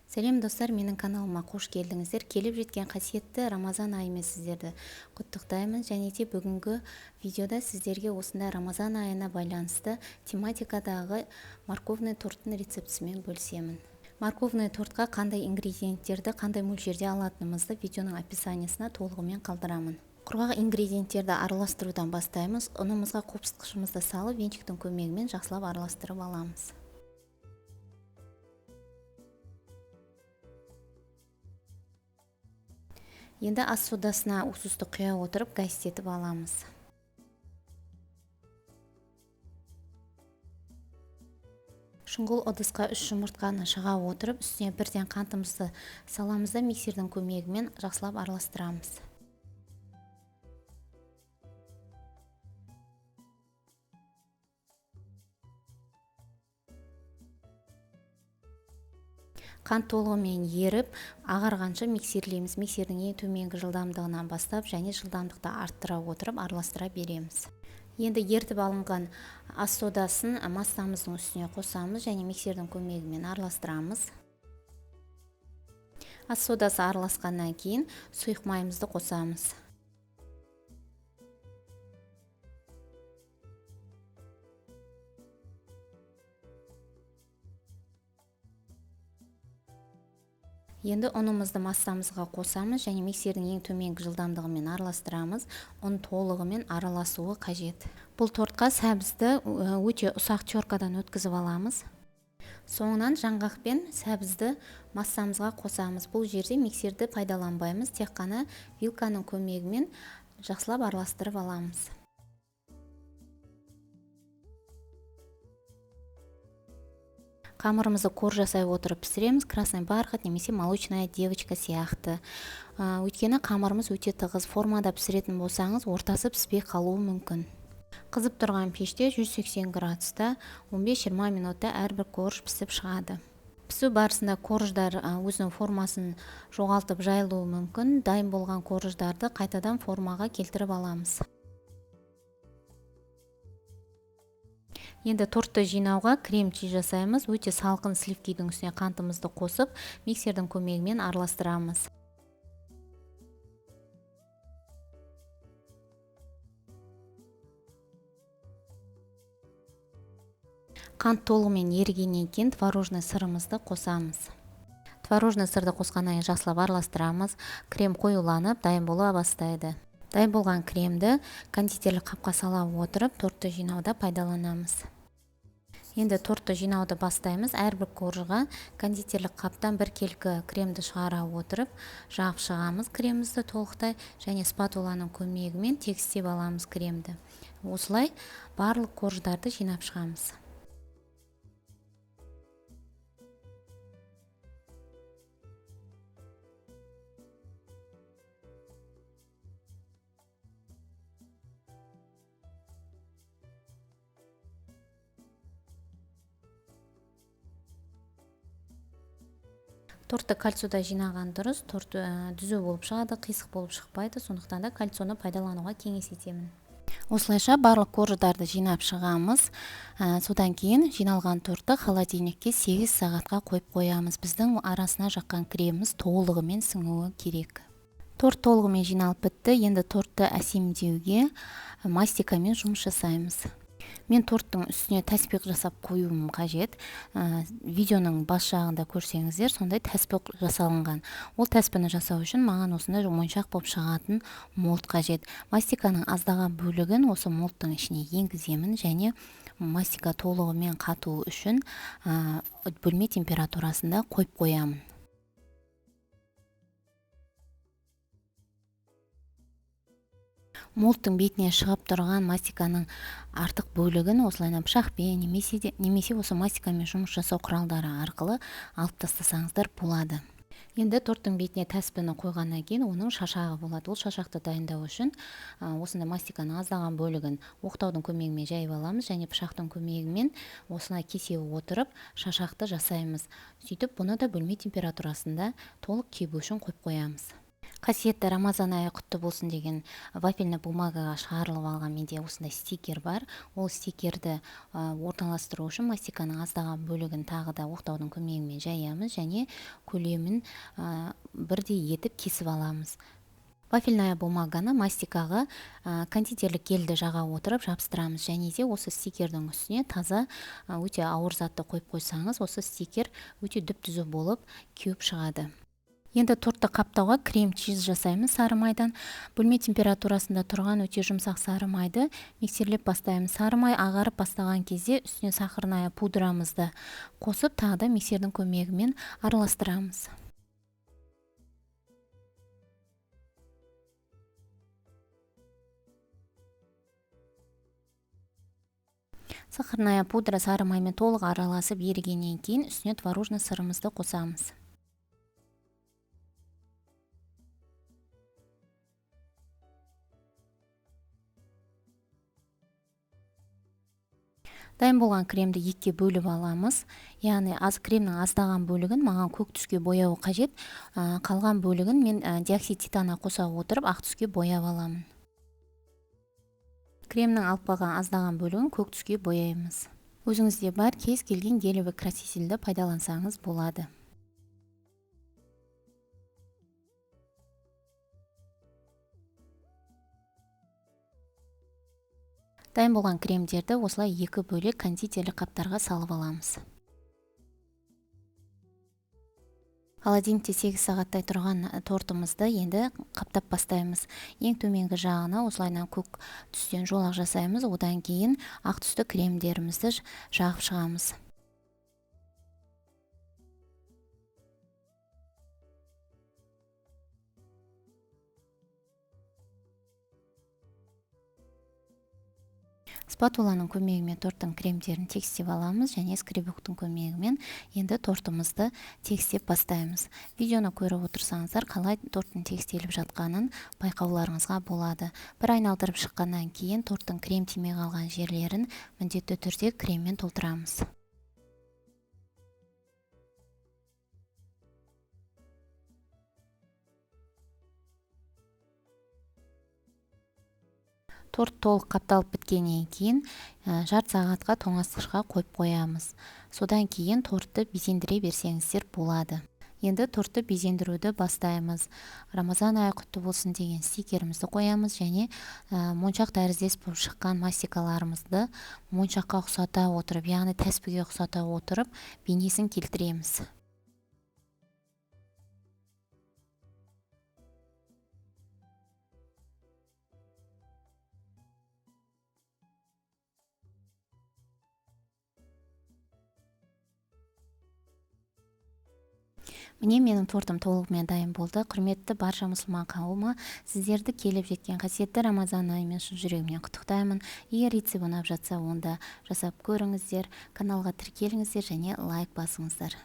Сәлем достар, менің каналыма қош келдіңіздер. Келіп жеткен қасиетті Рамазан айымен сіздерді құттықтаймын. Және де бүгінгі видеода сіздерге осындай Рамазан айына байланысты тематикадағы морковный торттың рецептісімен бөлісемін. Морковный тортқа қандай ингредиенттерді қандай мөлшерде алатынымызды видеоның описаниясына толығымен қалдырамын. Құрғақ ингредиенттерді араластырудан бастаймыз. Ұнымызға қопсытқышымызды салып, венчиктің көмегімен жақсылап араластырып аламыз. Енді ас содасына уксусты құя отырып гастетіп аламыз. Шұңғыл ыдысқа 3 жұмыртқаны шыға отырып, үстіне бірден қантымызды саламыз да миксердің көмегімен жақсылап араластырамыз. Қант толығымен еріп, ағарғанша миксерлейміз. Миксердің ең төменгі жылдамдығынан бастап және жылдамдықты арттыра отырып араластыра береміз. Енді ертіп алынған ас содасын массамыздың үстіне қосамыз және миксердің көмегімен араластырамыз. Ас содасы араласқаннан кейін сұйық майымызды қосамыз. Енді ұнымызды массамызға қосамыз және миксердің ең төменгі жылдамдығымен араластырамыз. Ұн толығымен араласуы қажет. Бұл тортқа сәбізді өте ұсақ теркадан өткізіп аламыз. Соңынан жаңғақ пен сәбізді массамызға қосамыз. Бұл жерде миксерді пайдаланбаймыз, тек қана вилканың көмегімен жақсылап араластырып аламыз. Қамырымызды кор жасай отырып пісіреміз, красный бархат немесе молочная девочка сияқты. Өйткені қамырымыз өте тығыз, формада пісіретін болсаңыз, ортасы піспей қалуы мүмкін. Қызып тұрған пеште 180 градуста 15-20 минутта әрбір корж пісіп шығады. Пісу барысында корждар өзінің формасын жоғалтып жайылуы мүмкін. Дайын болған корждарды қайтадан формаға келтіріп аламыз. Енді тортты жинауға крем-чиз жасаймыз. Өте салқын сливкидің үстіне қантымызды қосып, миксердің көмегімен араластырамыз. Қант толығымен ерігеннен кейін творожный сырымызды қосамыз. Творожный сырды қосқаннан кейін жақсылап араластырамыз. Крем қоюланып, дайын бола бастайды. Дайын болған кремді кондитерлік қапқа сала отырып, тортты жинауда пайдаланамыз. Енді тортты жинауды бастаймыз. Әрбір коржға кондитерлік қаптан бір келкі кремді шығара отырып, жағып шығамыз кремімізді толықтай және спатуланың көмегімен тегістеп аламыз кремді. Осылай барлық корждарды жинап шығамыз. Тортты кольцода жинаған дұрыс, торт түзу болып шығады, қисық болып шықпайды, сондықтан да кольцоны пайдалануға кеңес етемін. Осылайша барлық корждарды жинап шығамыз. Содан кейін жиналған тортты холодильникке 8 сағатқа қойып қоямыз. Біздің арасына жаққан креміміз толығымен сіңуі керек. Торт толығымен жиналып бітті. Енді тортты әсемдеуге мастикамен жұмыс жасаймыз. Мен торттың үстіне тәспиқ жасап қоюым қажет. Видеоның бас жағында көрсеңіздер, сондай тәспиқ жасалынған. Ол тәспіні жасау үшін маған осындай моншақ болып шығатын молд қажет. Мастиканың аздаған бөлігін осы молдтың ішіне енгіземін және мастика толығымен қатуы үшін бөлме температурасында қойып қоямын. Молдтың бетіне шығып тұрған мастиканың артық бөлігін осылайынан пышақпен немесе осы мастикамен жұмыс жасау құралдары арқылы алып тастасаңыздар болады. Енді торттың бетіне тәспіні қойғаннан кейін оның шашағы болады. Ол шашақты дайындау үшін осындай мастиканың аздаған бөлігін оқтаудың көмегімен жайып аламыз және пышақтың көмегімен осылай кесе отырып шашақты жасаймыз. Сөйтіп бұны да бөлме температурасында толық кебу үшін қойып қоямыз. Қасиетті Рамазан айы құтты болсын деген вафельный бумагаға шығарылып алған менде осындай стикер бар. Ол стикерді орналастыру үшін мастиканың аздаған бөлігін тағы да оқтаудың көмегімен жаямыз және көлемін бірдей етіп кесіп аламыз. Вафельная бумаганы мастикаға кондитерлік гельді жаға отырып жабыстырамыз және де осы стикердің үстіне таза өте ауыр затты қойып қойсаңыз, осы стикер өте түп-түзу болып кеуіп шығады. Енді тортты қаптауға крем чиз жасаймыз сары майдан. Бөлме температурасында тұрған өте жұмсақ сары майды миксерлеп бастаймыз. Сары май ағарып бастаған кезде үстіне сахарная пудрамызды қосып, тағы да миксердің көмегімен араластырамыз. Сахарная пудра сары маймен толық араласып ерігеннен кейін үстіне творожный сырымызды қосамыз. Дайын болған кремді екіге бөліп аламыз. Яғни аз кремнің аздаған бөлігін маған көк түске бояу қажет. Қалған бөлігін мен диоксид титана қоса отырып ақ түске бояп аламын. Кремнің алып қалған аздаған бөлігін көк түске бояймыз. Өзіңізде бар кез келген гелевый красительді пайдалансаңыз болады. Дайын болған кремдерді осылай екі бөлек кондитерлік қаптарға салып аламыз. Холодильникте 8 сағаттай тұрған тортымызды енді қаптап бастаймыз. Ең төменгі жағына осылайынан көк түстен жолақ жасаймыз. Одан кейін ақ түсті кремдерімізді жағып шығамыз. Спатуланың көмегімен торттың кремдерін тегістеп аламыз және скребоктың көмегімен енді тортымызды тегістеп бастаймыз. Видеоны көріп отырсаңыздар, қалай торттың тегістеліп жатқанын байқауларыңызға болады. Бір айналдырып шыққаннан кейін торттың крем тимей қалған жерлерін міндетті түрде креммен толтырамыз. Торт толық қапталып біткеннен кейін жарты сағатқа тоңазытқышқа қойып қоямыз. Содан кейін тортты безендіре берсеңіздер болады. Енді тортты безендіруді бастаймыз. Рамазан айы құтты болсын деген стикерімізді қоямыз және моншақ тәріздес болып шыққан мастикаларымызды моншаққа ұқсата отырып, яғни тәспіге ұқсата отырып, бейнесін келтіреміз. Міне менің тортым толығымен дайын болды. Құрметті барша мұсылман қауымы, сіздерді келіп жеткен қасиетті Рамазан айымен шын жүрегімнен құттықтаймын. Егер рецепт ұнап жатса, онда жасап көріңіздер, каналға тіркеліңіздер және лайк басыңыздар.